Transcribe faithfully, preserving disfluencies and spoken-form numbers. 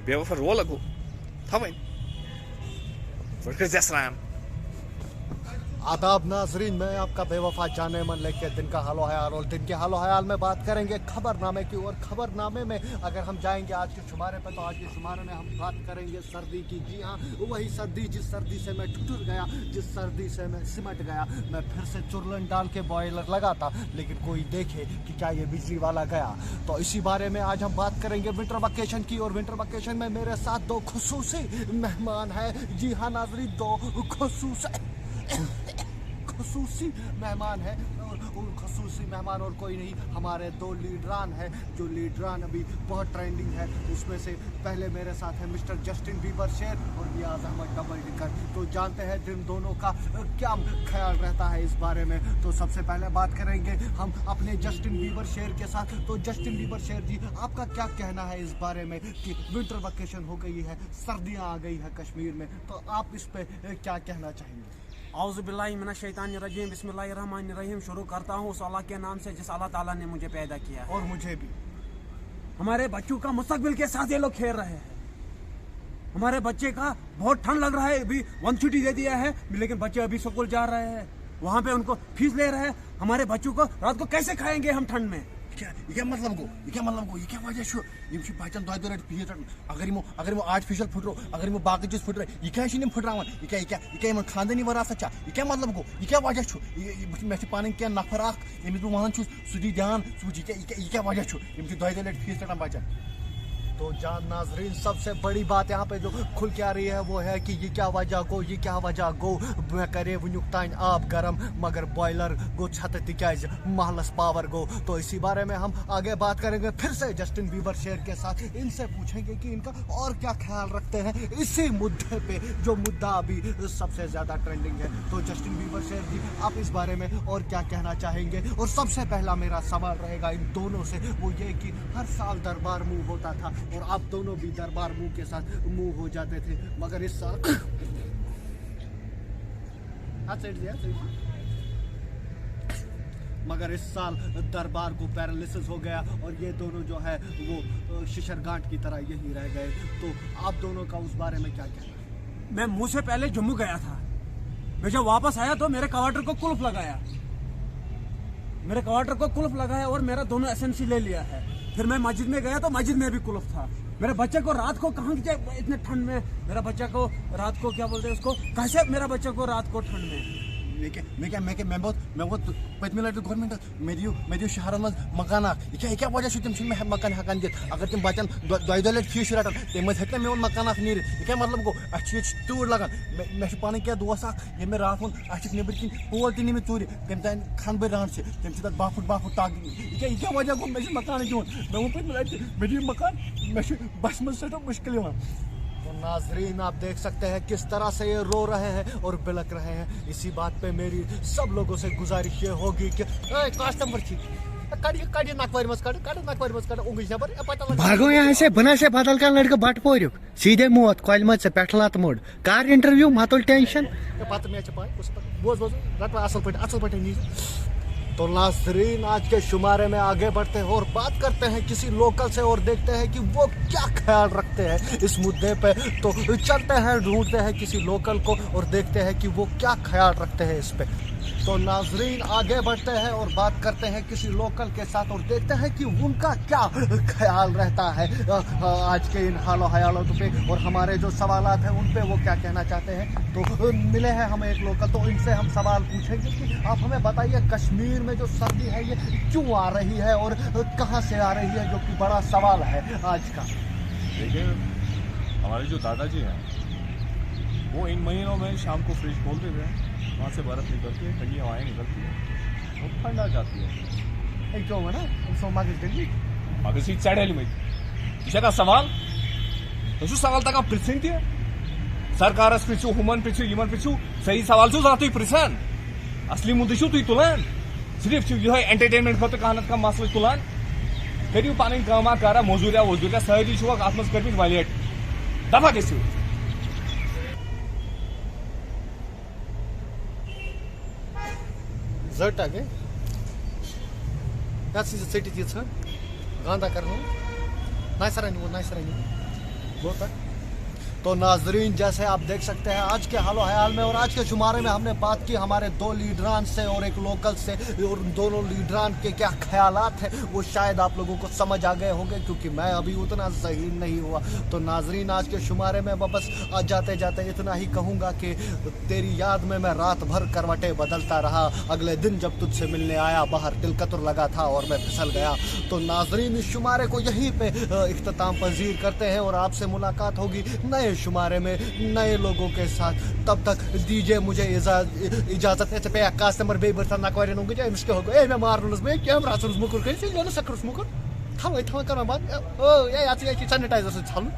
بیوفا role گوٚو تھاوٕنۍ. ؤٹھکٕس دٮ۪سران. आदाब नाजरीन, मैं आपका बेवफा जानेमन लेके दिन का हालो हयाल और दिन के हालो हयाल में बात करेंगे खबरनामे की। और खबरनामे में अगर हम जाएंगे आज के शुमारे पे, तो आज के शुमारे में हम बात करेंगे सर्दी की। जी हाँ, वही सर्दी जिस सर्दी से मैं ठिठुर गया, जिस सर्दी से मैं सिमट गया। मैं फिर से चुरलन डाल के बॉयलर लगाता, लेकिन कोई देखे कि क्या ये बिजली वाला गया। तो इसी बारे में आज हम बात करेंगे विंटर वेकेशन की। और विंटर वेकेशन में मेरे साथ दो खसूसी मेहमान है। जी हाँ नाजरीन, दो खसूसी खसूसी मेहमान है। और, और खसूसी मेहमान और कोई नहीं, हमारे दो लीडरान है। जो लीडरान अभी बहुत ट्रेंडिंग है, उसमें से पहले मेरे साथ है मिस्टर जस्टिन बीबर शेर और रियाज अहमद डबल डिकर। तो जानते हैं इन दोनों का अ, क्या ख्याल रहता है इस बारे में। तो सबसे पहले बात करेंगे हम अपने जस्टिन बीबर शेर के साथ। तो जस्टिन बीबर शेर जी, आपका क्या कहना है इस बारे में कि विंटर वेकेशन हो गई है, सर्दियां आ गई है कश्मीर में, तो आप इस पे अ, क्या कहना चाहेंगे? औज़ुबिल्लाहिमिनश्शैतानिर्रजीम, बिस्मिल्लाहिर्रहमानिर्रहीम। शुरू करता हूँ उस अल्लाह के नाम से जिस अल्लाह ताला ने मुझे पैदा किया है। और मुझे भी। हमारे बच्चों का मुस्तकबिल के साथ ये लोग खेल रहे हैं। हमारे बच्चे का बहुत ठंड लग रहा है, अभी वन छुट्टी दे दिया है, लेकिन बच्चे अभी स्कूल जा रहे हैं, वहाँ पे उनको फीस ले रहे हैं। हमारे बच्चों को रात को कैसे खाएंगे हम ठंड में? کیٛاہ یہِ کیٛاہ مطلب گوٚو؟ یہِ کیٛاہ مطلب گوٚو؟ یہِ کیٛاہ وجہ چھُ؟ یِم چھِ بَچَن دۄیہِ دۄیہِ لَٹہِ فیٖس رَٹان۔ اگر یِمو اگر یِمو آرٹیفِشَل پھٕٹرو، اگر یِمو باقٕے چیٖز پھٕٹرٲے، یہِ کیٛاہ چھِنہٕ یِم پھٕٹراوان؟ یہِ کیٛاہ یہِ کیٛاہ یہِ کیٛاہ یِمَن خاندٲنی وَراثت چھا؟ یہِ کیٛاہ مطلب گوٚو؟ یہِ کیٛاہ وجہ چھُ؟ یہِ یہِ بہٕ چھُس مےٚ چھِ پَنٕنۍ کینٛہہ نفر اَکھ، ییٚمِس بہٕ وَنان چھُس، سُہ دی دھیان، ژٕ وٕچھ یہِ کیٛاہ یہِ کیٛاہ یہِ کیٛاہ وجہ چھُ؟ یِم چھِ دۄیہِ دۄیہِ لَٹہِ فیٖس رَٹان بَچَن۔ तो जान नाजरीन, सबसे बड़ी बात यहाँ पे जो खुल के आ रही है वो है कि ये क्या वजह को, ये क्या वजह को। मैं करे वुनिक तान आप गरम, मगर बॉयलर गो छत, तिकाज महलस पावर गो। तो इसी बारे में हम आगे बात करेंगे फिर से जस्टिन बीबर शेर के साथ। इनसे पूछेंगे कि इनका और क्या ख्याल रखते हैं इसी मुद्दे पे, जो मुद्दा अभी सबसे ज्यादा ट्रेंडिंग है। तो जस्टिन बीबर शेर जी, आप इस बारे में और क्या कहना चाहेंगे? और सबसे पहला मेरा सवाल रहेगा इन दोनों से, वो ये कि हर साल दरबार मूव होता था और आप दोनों भी दरबार मूव के साथ मूव हो जाते थे, मगर इस साल हाँ, सेठ जी, हाँ, सेठ जी। मगर इस साल दरबार को पैरालिसिस हो गया और ये दोनों जो है वो अ, शिशरगांठ की तरह यहीं रह गए। तो आप दोनों का उस बारे में क्या कहना है? मैं मुंह से पहले जम्मू गया था। मैं जब वापस आया तो मेरे क्वार्टर को कुल्फ लगाया, मेरे क्वार्टर को कुल्फ लगाया और मेरा दोनों एसएमसी ले लिया है। फिर मैं मस्जिद में गया तो मस्जिद में भी कुल्फ था। मेरे बच्चे को रात को कहाँ के इतने ठंड में, मेरा बच्चा को रात को क्या बोलते हैं उसको, कैसे मेरा बच्चा को रात को ठंड में مےٚ کیٛاہ مےٚ کیٛاہ مےٚ کیٛاہ مےٚ ووت مےٚ ووت پٔتمہِ لَٹہِ گورمٮ۪نٛٹَس، مےٚ دِیِو مےٚ دِیِو شہرَن منٛز مکان اَکھ۔ یہِ کیٛاہ یہِ کیٛاہ وجہ چھُ؟ تِم چھِنہٕ مےٚ مکان ہٮ۪کان دِتھ۔ اگر تِم بَچَن دۄ- دۄیہِ دۄیہِ لَٹہِ فیٖس چھِ رَٹان، تَمہِ منٛز ہیٚکہِ نہ میون مکان اَکھ نیٖرِتھ؟ یہِ کیٛاہ مطلب گوٚو؟ اَسہِ چھِ ییٚتہِ چھِ تۭر لَگان۔ مےٚ مےٚ چھُ پَنٕنۍ کینٛہہ دوس اَکھ، ییٚلہِ مےٚ راتھ ووٚن اَسہِ چھِکھ نیٚبٕرۍ کِنۍ پول تہِ نِمٕتۍ ژوٗرِ، تٔمۍ تانۍ کھَنہٕ بٔرۍ رانٛٹھ چھِ، تٔمۍ چھِ تَتھ باہ فُٹ باہ فُٹ تَگ۔ یہِ کیٛاہ یہِ کیٛاہ وجہ گوٚو؟ مےٚ چھِ مکانٕے دیُن۔ مےٚ ووٚن پٔتمہِ لَٹہِ تہِ، مےٚ دِیِو مکان، مےٚ چھِ بَسہِ منٛز سٮ۪ٹھاہ مُشکِل یِوان۔ तो नाजरीन, आप देख सकते हैं किस तरह से ये रो रहे हैं और बिलख रहे हैं। इसी बात पे मेरी सब लोगों से गुजारिश ये होगी कि ए, कस्टमर छी, कड़ कड़ नकवारी मत कड़ कड़ नकवारी मत कड़ उंगली जबर ए पता लगा। भागो यहाँ से, बना से बादल का लड़का बट पोरियो सीधे मौत कॉल मत से पेट्रोल मत मोड़ कार इंटरव्यू मत टेंशन। ए पता मैं छपा कुछ पता बोझ बोझ रट पा असल पट असल पट नहीं। तो नाजरीन, आज के शुमारे में आगे बढ़ते हैं और बात करते हैं किसी लोकल से और देखते हैं कि वो क्या ख्याल रखते हैं इस मुद्दे पे। तो चलते हैं, ढूंढते हैं किसी लोकल को और देखते हैं कि वो क्या ख्याल रखते हैं इस पे। तो नाजरीन, आगे बढ़ते हैं और बात करते हैं किसी लोकल के साथ और देखते हैं कि उनका क्या ख्याल रहता है अ, अ, आज के इन हालो हयालों पे और हमारे जो सवालात हैं उन पे वो क्या कहना चाहते हैं। तो अ, मिले हैं हमें एक लोकल, तो इनसे हम सवाल पूछेंगे कि आप हमें बताइए, कश्मीर में जो सर्दी है ये क्यों आ रही है और अ, कहाँ से आ रही है, जो कि बड़ा सवाल है आज का। देखिए, हमारे जो दादाजी हैं, वो इन महीनों में शाम को फ्रिज खोलते थे, वहाँ से बर्फ निकलती है, ठंडी हवाएं निकलती है, वो ठंड आ जाती है। ए, क्यों है ना, हम सो मांगे जल्दी। अगर सी चढ़े में, इसे का सवाल, तो जो सवाल तक आप पृथ्वी थी, सरकार पृथ्वी, हुमन पृथ्वी, यमन पृथ्वी, सही सवाल छो जाते पृथ्वी। असली मुद्दे छो तुई तुलन। صرف چھِو یِہوٚے اٮ۪نٹرٹینمٮ۪نٛٹ خٲطرٕ کانٛہہ نَتہٕ کانٛہہ مسلہٕ تُلان۔ کٔرِو پَنٕنۍ کٲمہ کارا، موٚزوٗریا ووٚزوٗریا، سٲری چھِو اَتھ منٛز کٔرمٕتۍ ویلیٹ۔ دَفا گٔژھِو۔ زٔٹ اَگَے۔ یَتھ سۭتۍ ژٔٹِتھ یہِ ژھٕن۔ گاندا کَرنو۔ نایہِ سَرَن نِمو، نایہِ سَرَن نِمو۔ तो नाजरीन, जैसे आप देख सकते हैं, आज के हालो ख्याल में और आज के शुमारे में हमने बात की हमारे दो लीडरान से और एक लोकल से, और उन दोनों लीडरान के क्या ख्यालात हैं, वो शायद आप लोगों को समझ आ गए होंगे, क्योंकि मैं अभी उतना जहीन नहीं हुआ। तो नाजरीन, आज के शुमारे में मैं बस जाते जाते इतना ही कहूँगा कि तेरी याद में मैं रात भर करवटें बदलता रहा। अगले दिन जब तुझसे मिलने आया, बाहर तिलकतुर लगा था और मैं फिसल गया। तो नाजरीन, इस शुमारे को यहीं पे अख्ताम पजीर करते हैं और आपसे मुलाकात होगी नए शुमारे में नए लोगों के साथ। तब तक दीजिए मुझे इजाजत। इजाजत। ऐसे पे कास्टमर बे बरसा ना करे नंगे जाए, मुश्किल हो गए। मैं मार लूँ, मैं कैमरा सुन मुकुर कर, से लेना सक्र मुकुर। थमा थमा कर बात। ओ, ये यार, ये सैनिटाइजर से छालू।